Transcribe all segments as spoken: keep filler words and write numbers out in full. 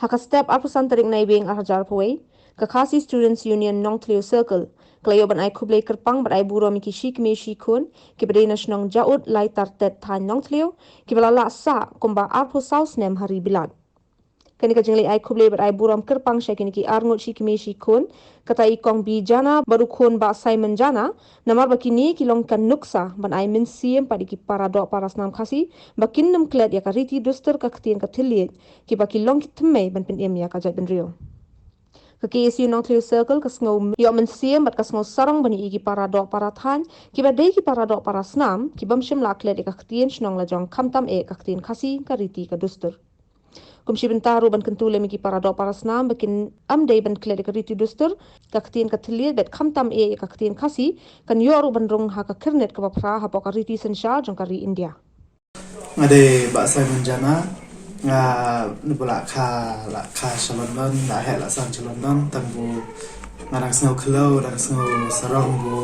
Ha ka step arphew san tarik Naiwieng arhajar arphew wei, ka Khasi Students Union Nongthliew Circle ka la ïoh ban ai khublei kyrpang bad ai burom ïa ki shi kmie shi khun kiba dei na shnong Jaud Laitartet, thaiñ Nongthliew, kiba la lah sah kumba arphew saw snem ha ri Bilat. Kane ka jingleit ai khublei bad ai burom kyrpang sha kine ki arngut shi kmie shi khun, kata i Kong Bijana bad u khun Bah Simon Jana, namar ba kine ki long ka nuksa ban ai mynsiem pat ïa ki para doh para snam Khasi ba kin nym klet ïa ka riti dustur, ka ktien ka thylliej, kiba ki long ki thymmei ban pynim ïa ka jaitbynriew. Ka K S U Nongthliew Circle ka sngew ïoh mynsiem bad ka sngew sarong ban ïohi ïa ki para doh para thaiñ kiba dei ki para doh para snam ki bym shym la klet ïa ka ktien shnong la jong, khamtam eh ka ktien Khasi, ka riti ka dustur. Kum shi bynta ruh ban kyntu lem ïa ki para doh para snam ba kin ym dei ban klet ïa ka riti dustur, ka ktien ka thylliej, bad khamtam eh ïa ka ktien Khasi kan ïoh ruh ban rung ha ka khyrnit kaba phra hapoh ka riti synshar jong ka ri India. Nga dei Bah Simon Jana, nga, na ba la kha, la kha sha London, la heh la san sha London, tang ba nga dang sngew khlaw, dang sngew sarong ba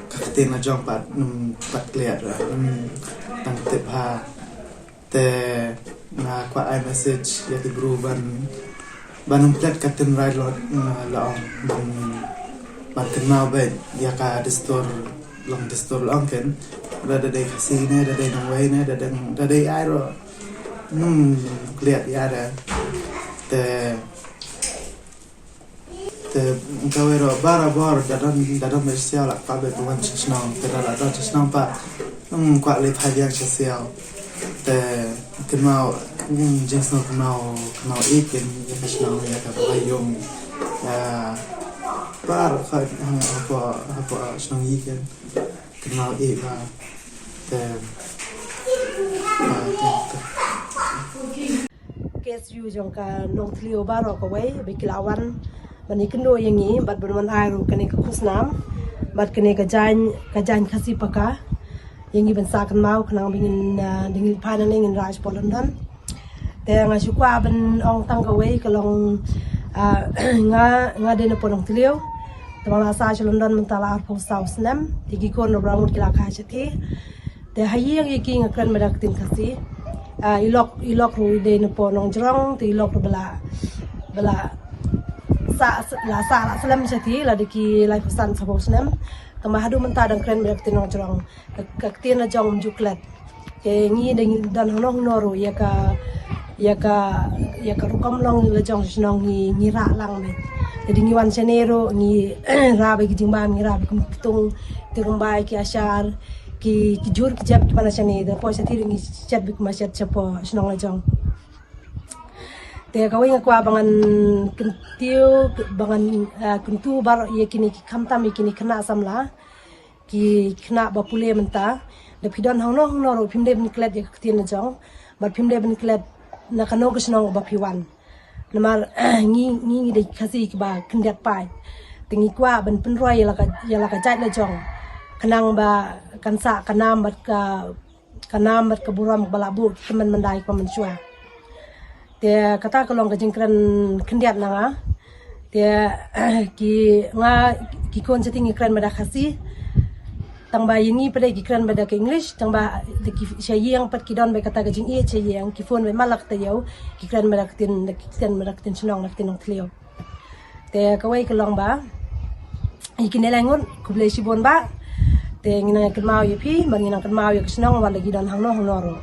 ka ktien la jong pat, mm, pat klet, mm, dang tip ha. Te nga kwah ai message ïa ki briew ban, ban ym klet ka ktien rai lot, mm, la ong, ban, ban kynmaw beit ïa ka dustur, long dustur la ong ken, da, da dei Khasi ne, da dei nongwei ne, da dei, da dei ai ruh, nym klet ïa da. Te, te kawei ruh barabor da don, da don beit sha siaw la kwah beit ban wan sha shnong, te da la don sha shnong pat, mm, kwah leit phai biang sha siaw. Te kynmaw, mm, jingsngew kynmaw, kynmaw ïeit ken ïa ka shnong, ïa ka Bahaïing, ïa baroh ka, ha, hapoh, hapoh shnong ïeit ken. Kynmaw ïeit ba te, ba te, te. K S U jong ka Nongthliew baroh kawei ba ki la wan ban ïakynduh ïa ngi bad ban wan ai ruh kane ka khusnam bad kane ka jaiñ, ka jaiñ Khasi Paka ïa ngi ban sah kynmaw khnang ba ngin, ah, da ngin phai nangne ngin rah shapoh London. Te nga shu kwah ban ong tang kawei ka long, ah, nga, nga dei na poh Nongthliew. Te ba nga la sah sha London mynta la arphew saw snem. Te ki khun ruh baroh ngut ki la kha shatei. Te ha ïing ïa ki nga kren beit da ka ktien Khasi. Ah, i lok, i lok ruh i dei na poh Nongjrong, te i lok ruh ba la, ba la sah, la sah la slem shatei, la da ki laiphew san saphew snem. Te ma haduh mynta dang kren beit da ka ktien Nongjrong. Ka, ka ktien la jong ym ju klet. Te ngi da ngi don hangno hangno ruh ïa ka, ïa ka, ïa ka rukom long la jong shnong ngi, ngi rah lang beit. Te da ngi wan shane ruh ngi rah beit ki jingbam, ngi rah beit ki ktung, te kumba ki ashar, ki, ki jur ki jep kiba na shane, te poh shatei ruh ngi shet beit kumba shet shapoh shnong la jong. Te kawei nga kwah ba ngan kyntiew, ba ngan, ah, kyntu baroh ïa kine ki khamtam ïa kine khynnah samla. Ki khynnah ba pule mynta, da phi don hangno hangno ruh phim dei ban klet ïa ka ktien la jong, bad phim dei ban klet na kano ka shnong ba phi wan. Namar ngi, ngi, ngi dei Khasi kiba khyndiat paid. Te ngi kwah ban pynroi ïa la ka, ïa la ka jait la jong, khnang ba kan sah ka nam bad ka, ka nam bad ka burom ba la buh ki tymmen myndai kiba mynshuwa. Te kata ka long ka jingkren khyndiat na nga. Te ki, nga, ki khun shatei ngi kren beit da Khasi. Tang ba ïa ngi pat de ki kren beit da ka English, tang ba da ki sha ïing pat ki don beit kata ka jingïeit sha ïing, ki phone beit man la ka taïew, ki kren beit da ka ktien, da ki kren beit da ka ktien shnong, da ka ktien Nongthliew. Te kawei ka long ba ïa kine lai ngut khublei shibun ba. Te ngi nang kynmaw ïa phi, ba ngi nang kynmaw ïa ka shnong, wat la ki don hangno hangno ruh.